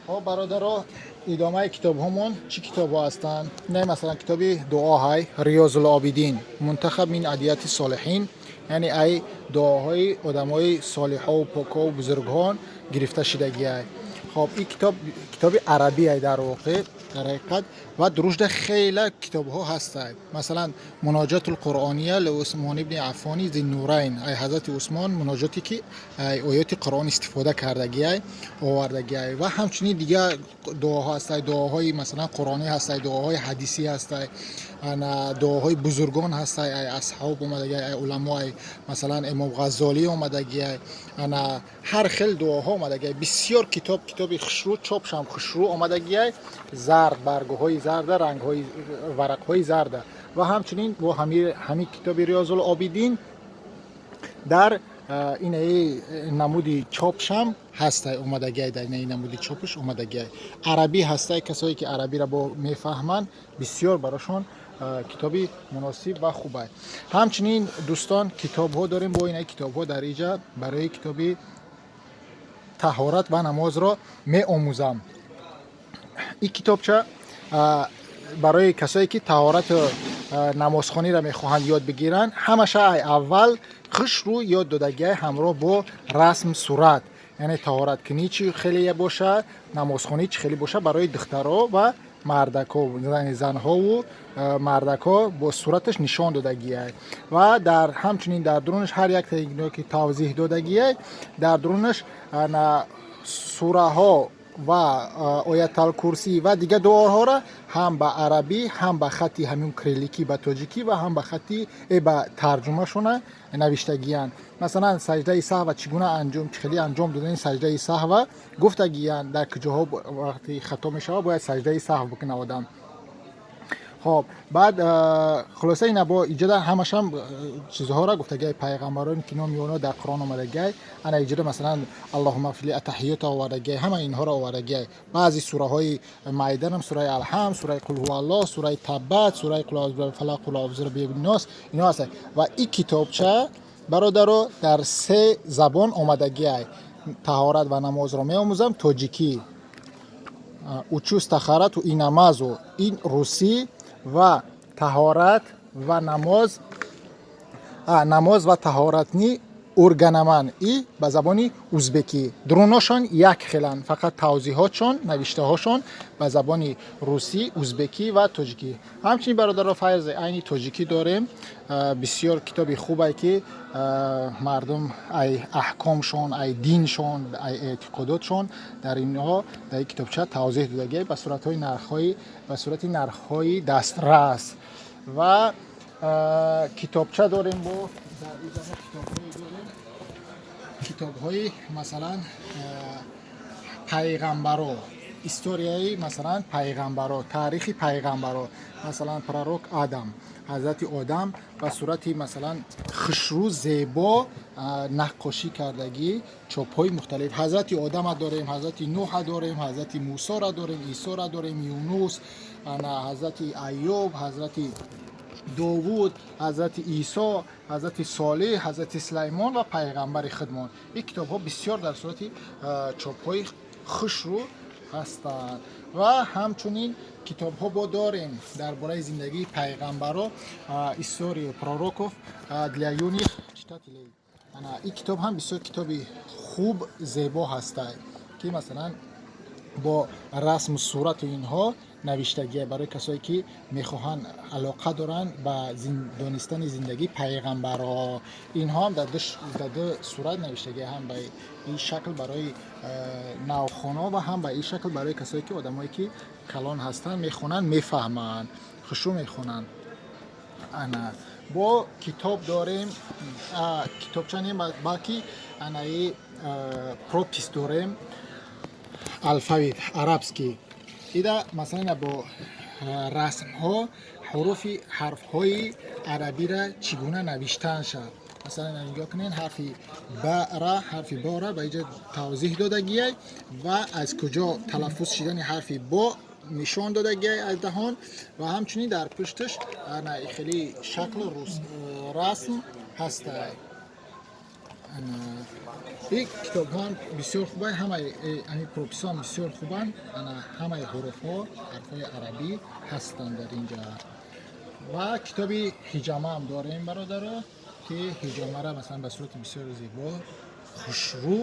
Хоб, бародаро, идомаи китобҳомон. Чӣ китобҳо ҳастанд? Не, масалан, китоби дуоҳай Риёзул Обидин мунтахаб мин адияти солиҳин, яъне ай дуоҳои одамои солиҳову покову бузургҳон гирифта шидагиай. Хоб, ин китоб китоби арабиай дар воқеъ, дар ҳақиқат, ва дурушда хеле китобҳо ҳастанд. Масалан, Муноҷотул Қуръония ли Усмон ибни Аффони Зиннурайн, ай ҳазрати Усмон муноҷоте, ки ай оёти Қуръон истифода кардагиай, овардагиай. Ва ҳамчунин дигар дуоҳо ҳастанд, дуоҳои, масалан, қуръонӣ ҳастанд, дуоҳои ҳадисӣ ҳастанд, ана дуоҳои бузургон ҳастанд, ай асҳоб омадагиай, ай уламо, ай, масалан, Имом Ғаззолӣ омадагиай. Ана ҳар хел дуоҳо омадагиай. Бисёр китоб, китоби хушрӯ, чопшам хушрӯ омадагиай, зард, баргҳои зарда, рангҳои варақҳои зарда. Ва ҳамчунин бо ҳамин китоби Риёзул Обидин дар инаи намуди чопшам ҳастай, омадагиай, дар инаи намуди чопш омадагиай, арабӣ ҳастай. Касое ки арабиро бо мефаҳманд, бисёр барошон китоби муносиб ва хубай. Ҳамчунин, дӯстон, китобҳо дорем бо инаи китобҳо дар иҷа барои китоби таҳорат ва намозро меомӯзам. Ин китобча барои касое ки таҳорату намозхониро мехоҳанд ёд бигиранд, ҳамаша ай аввал хушрӯ ёд додагиай, ҳамроҳ бо расм, сурат, яъне таҳораткунӣ чӣ хеле бошад, намозхонӣ чӣ хеле бошад, барои духтаро ва мардако, яъне занҳову мардако бо сураташ нишон додагиай. Ва дар ҳамчунин дар дурунаш ҳар якта ки тавзеҳ додагиай, дар дурунаш сураҳо ва Ояталкурсӣ ва дигар дуоҳоро ҳам ба арабӣ, ҳам ба хатти ҳамин кирилликӣ, ба тоҷикӣ ва ҳам ба хатти ба тарҷумашона навиштагиянд. Масалан, саҷдаи саҳва чӣ гуна анҷом, чӣ хеле анҷом додани саҷдаи саҳва гуфтагиянд, дар куҷоҳо вақте хато мешавад, бояд саҷдаи саҳв бикунад одам. Хоб, баъд, хулоса, ина бо иҷода ҳамашам чизҳоро гуфтагиай, пайғамбароне ки номи онҳо дар Қуръон омадагиай. Ана иҷода, масалан, Аллоҳума ғфирли, атаҳиёта овардагиай, ҳама инҳоро овардагиай. Баъзи сураҳои майданам, сураи Алҳамд, сураи Қул ҳуаллоҳ, сураи Таббат, сураи Қул аъузу бираббил фалақ, Қул аъузу бираббин нос, инҳо ҳастанд. Ва ин китобча, бародаро, дар се забон омадагиай. Таҳорат ва намозро меомӯзам тоҷикӣ, учусь тахарату и намазу, ин русӣ, ва таҳорат ва намоз, намоз ва таҳоратни o'rganaman и ба забони узбекӣ. Дуруношон як хеланд, фақат тавзеҳотшон, навиштаҳошон ба забони русӣ, узбекӣ ва тоҷикӣ. Ҳамчунин, бародаро, файзи айни тоҷикӣ дорем. Бисёр китоби хубе, ки мардум ай аҳкомшон, ай диншон, ай эътиқодотшон дар инҳо, дар ин китобча тавзеҳ додагиай ба суратҳои нархҳои, ба сурати нархҳои дастрас. Ва китобча дорем, бо дар иҷа китобҳое дорем, китобҳои, масалан, пайғамбаро, историяи, масалан, пайғамбаро, таърихи пайғамбаро, масалан, пророк Адам, ҳазрати Одам, ба сурати, масалан, хушрӯ, зебо наққошӣ кардагӣ, чопҳои мухталиф. Ҳазрати Одама дорем, ҳазрати Нуҳа дорем, ҳазрати Мусоро дорем, Исоро дорем, Юнус, ана ҳазрати Айюб, ҳазрати Довуд, ҳазрати Исо, ҳазрати Солеҳ, ҳазрати Сулаймон ва пайғамбари худмон. Ин китобҳо бисёр дар сурати чопҳои хушрӯ ҳастанд. Ва ҳамчунин китобҳо бо дорем дар бораи зиндагии пайғамбаро, История пророков для юных читателей. Ана ин китоб ҳам бисёр китоби хуб, зебо ҳастад, ки, масалан, бо расму сурату инҳо навиштагия, барои касое ки мехоҳанд, алоқа доранд ба донистани зиндагии пайғамбарҳо. Инҳо ҳам дар ду сурат навиштагия, ҳам ба ин шакл барои навхоно ва ҳам ба ин шакл барои касое ки, одамое ки калон ҳастанд, мехонанд, мефаҳманд, хушрӯ мехонанд. Ана бо китоб дорем, китобча не, балки анаи пропись дорем, алфавит арабский. Ида, масалан, бо расмҳо ҳуруфи, ҳарфҳои арабиро чӣ гуна навиштан шавад. Масалан, нигоҳ кунед, ҳарфи бара, ҳарфи бора ба инҷа тавзеҳ додагиай ва аз куҷо талаффуз шидани ҳарфи бо нишон додагиай аз даҳон. Ва ҳамчунин дар пушташ хеле шаклу расм ҳастай. Ин китобҳо ҳам бисёр хубанд, ҳамаи ҳамин прописҳо ҳам бисёр хубанд. Ана, ҳамаи ҳуруфҳо, ҳарфҳои арабӣ ҳастанд дар инҷа. Ва китоби ҳиҷома ҳам дорем, бародаро, ки ҳиҷомара, масалан, ба сурати бисёр зебо, хушрӯ,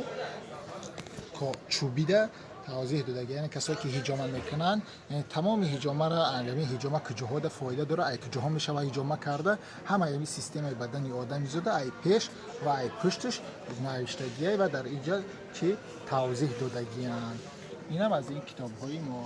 чӯбида тавзеҳ додагӣ. Яъне касое ки ҳиҷома мекунанд, яъне тамоми ҳиҷомара, ҳамин ҳиҷома куҷоҳода фоида дора, ай куҷоҳо мешава ҳиҷома карда, ҳамаи ҳамин системаи бадани одамизода ай пеш ва ай пушташ навиштагия ва дар инҷа чӣ тавзеҳ додагиянд. Инам аз ин китобҳои мо.